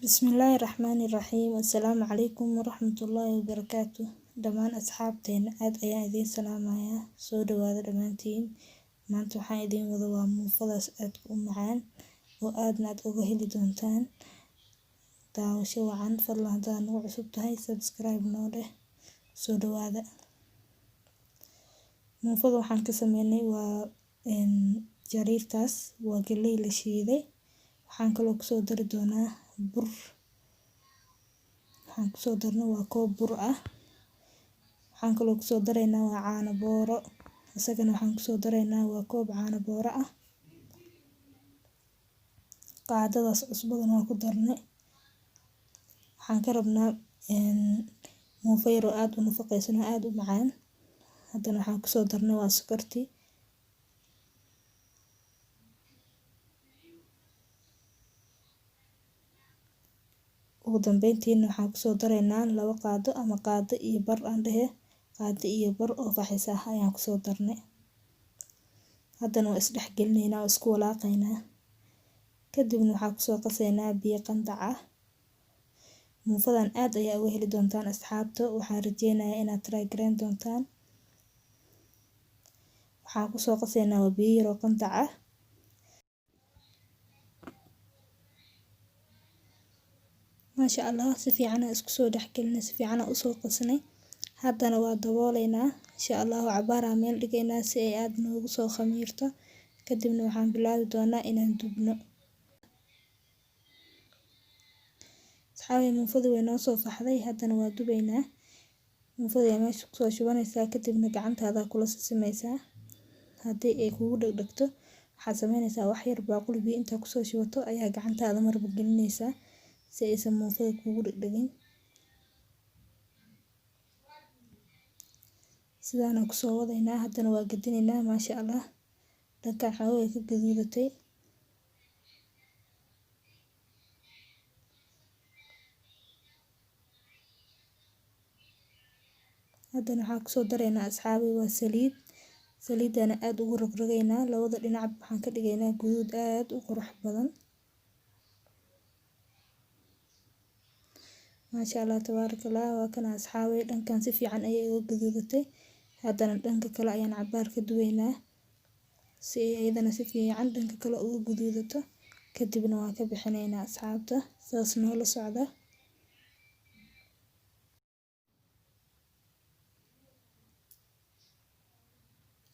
Bismillaahi Raxmaani Raxiim. Assalaamu calaykum waraxmatullaahi wabarakaatu. Dhammaan asxaabteena aad ayaan idiin salaamayaa. Soo dhawaada dhammaantiin. Maanta waxaan idiin wada waa muufadaas aadka u macaan oo aadna aad uga heli doontaan. Daawasho wacan. Fadlan haddaad nagu cusub tahay, subscribe noo dheh. Soo dhawaada. Muufada waxaan ka sameynay waa jariirtaas, waa galley la shiiday. Waxaan kaloo kusoo dari doonaa bur. Waxaan kusoo darnay waa koob bur ah. Waxaan kaloo kusoo daraynaa waa caano booro. Isagana waxaan kusoo daraynaa waa koob caano booro ah. Qaadadaas cusbadana waa ku darnay. Waxaan ka rabnaa muufo yar oo aad u nafaqeysan oo aad u macaan. Haddana waxaan kusoo darnay waa sokortii. Ugu dambeyntiina waxaan kusoo daraynaa 2 qaado ama qaado iyo bar aan dhehe, qaado iyo bar oo faxis ah ayaan kusoo darnay. Haddana waa isdhex gelinaynaa oo isku walaaqaynaa. Kadibna waxaan kusoo qasaynaa biyo qandac ah. Muufadan aad ayaa uga heli doontaan asxaabta. Waxaan rajeynayaa inaad try gareyn doontaan. Waxaan kusoo qasaynaa waa biyo yar oo qandac ah. Maasha Allah, si fiican aan isku soo dhex gelinay, si fiican aan usoo qasnay. Haddana waa dabooleynaa. Insha Allah cabaar aan meel dhigaynaa si ay aad noogu soo khamiirto. Kadibna waxaan bilaabi doonaa inaan dubno. Asxaabi, muufadu way noo soo faxday, haddana waa dubaynaa. Muufadu ayaa meesha kusoo shubanaysaa, kadibna gacantaada kula simaysaa. Haddii ay kugu dhegdhegto, waxaad sameynaysaa wax yar baaquli biyo intaa kusoo shubato ayaa gacantaada marba gelinaysaa si aysan muufada kugu dhegdhegin. Sidaana kusoo wadaynaa, haddana waa gadinaynaa. Maasha Allah, dhanka xawo ay ka gaduudatay. Haddana waxaan kusoo daraynaa asxaabi waa saliid. Saliidana aad ugu rogrogaynaa, labada dhinac waxaan ka dhigaynaa guduud aad u qurux badan. Maasha Allah tabaarakallah, waa kana asxaabi, dhankan si fiican ayay uga gaduudatay. Haddana dhanka kale ayaan cabaar ka duwaynaa si ay iyadana si fiican dhanka kale uga guduudato. Kadibna waan ka bixinaynaa asxaabta, saas noola socda.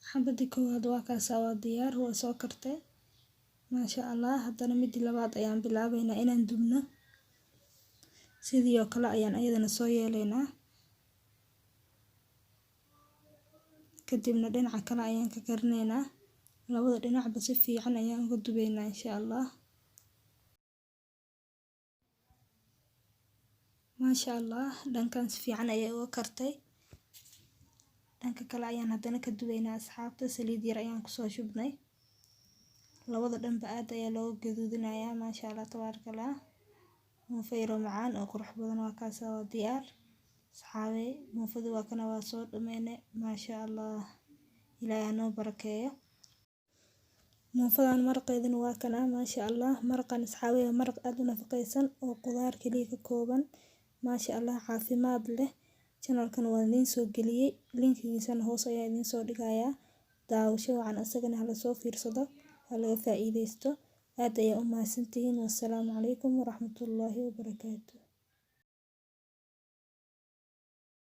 Xabadii koowaad waa kaasa, waa diyaar, waa soo kartay. Maasha Allah, haddana midii labaad ayaan bilaabaynaa inaan dubno. Sidii oo kale ayaan ayadana soo yeelaynaa. Kadibna dhinaca kale ayaan ka karinaynaa. Labada dhinacba si fiican ayaan uga dubaynaa insha Allah. Maasha Allah, dhankan si fiican ayay uga kartay. Dhanka kale ayaan haddana ka dubaynaa asxaabta. Saliid yar ayaan kusoo shubnay. Labada dhanba aad ayaa looga gaduudinayaa. Maasha Allah tabaarakallah. Muufo yar oo macaan oo qurux badan waa kaasa, waa diyaar. Asxaabi, muufadu waa kana, waa soo dhameynay. Maasha Allah, Ilaahay ha noo barakeeyo. Muufadan maraqeeduna waa kana. Maasha Allah, maraqan asxaabi waa maraq aad u nafaqeysan oo qudaar kaliya ka kooban. Maasha Allah, caafimaad leh. Channelkan waa idiin soo geliyay, linkigiisana hoos ayaa idiin soo dhigayaa. Daawasho wacan, asagana hala soo fiirsado, ha laga faa'iideysto. Aad ayaa u mahadsantihiin. Wassalaamu calaykum waraxmatullaahi wabarakaatuh.